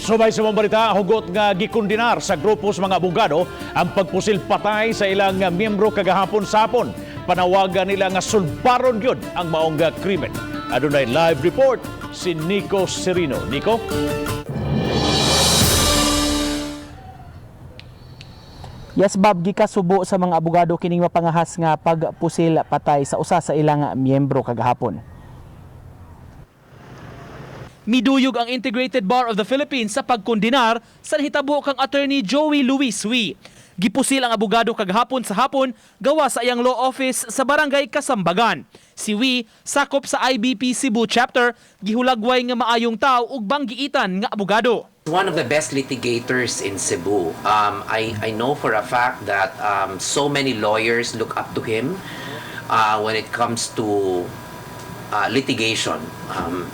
Subay sa mga balita, hugot nga gikundinar sa grupo sa mga abogado ang pagpusil patay sa ilang miyembro kagahapon sa hapon. Panawagan nila nga sulbaron gyud ang maong krimen. Adunay live report si Nico Serino. Nico? Yes, Bob, gikasubo sa mga abogado kining mapangahas nga pagpusil patay sa usa sa ilang miyembro kagahapon. Miduyog ang Integrated Bar of the Philippines sa pagkundinar sa nahitabo kang Attorney Joey Luis Wee. Gipusil ang abogado kagahapon sa hapon gawa sa iyang law office sa Barangay Kasambagan. Si Wee sakop sa IBP Cebu chapter, gihulagway nga maayong tao ug banggiitan nga abogado. One of the best litigators in Cebu. I know for a fact that so many lawyers look up to him when it comes to litigation.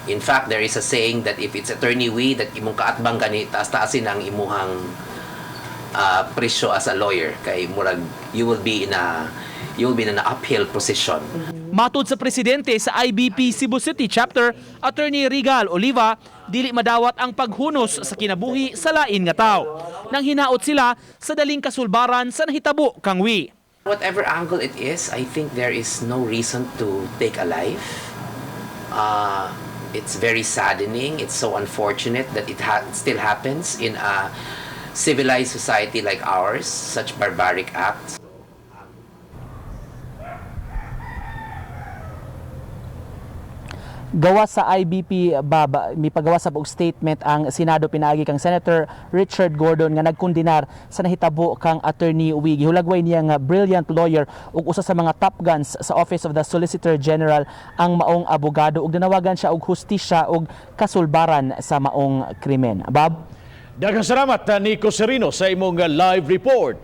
In fact, there is a saying that if it's Attorney Wee, that imong kaatbang gani, taas-taasin ang imuhang presyo as a lawyer. Kay murag, you will be in an uphill position. Matod sa presidente sa IBP Cebu City Chapter, Attorney Regal Oliva, dili madawat ang paghunos sa kinabuhi sa lain nga tao. Nang hinaot sila sa daling kasulbaran sa nahitabo kang Wee. Whatever angle it is, I think there is no reason to take a life. It's very saddening. It's so unfortunate that it still happens in a civilized society like ours, such barbaric acts. Gawa sa IBP, Bob, mipagawa sa og statement ang Senado pinaagi kang Senator Richard Gordon nga nagkundinar sa nahitabo kang Attorney Wee. Gihulagway niya nga brilliant lawyer ug usa sa mga top guns sa Office of the Solicitor General ang maong abogado ug nanawagan siya og hustisya ug kasulbaran sa maong krimen. Bob? Daghang salamat, Nico Serino, sa imong live report.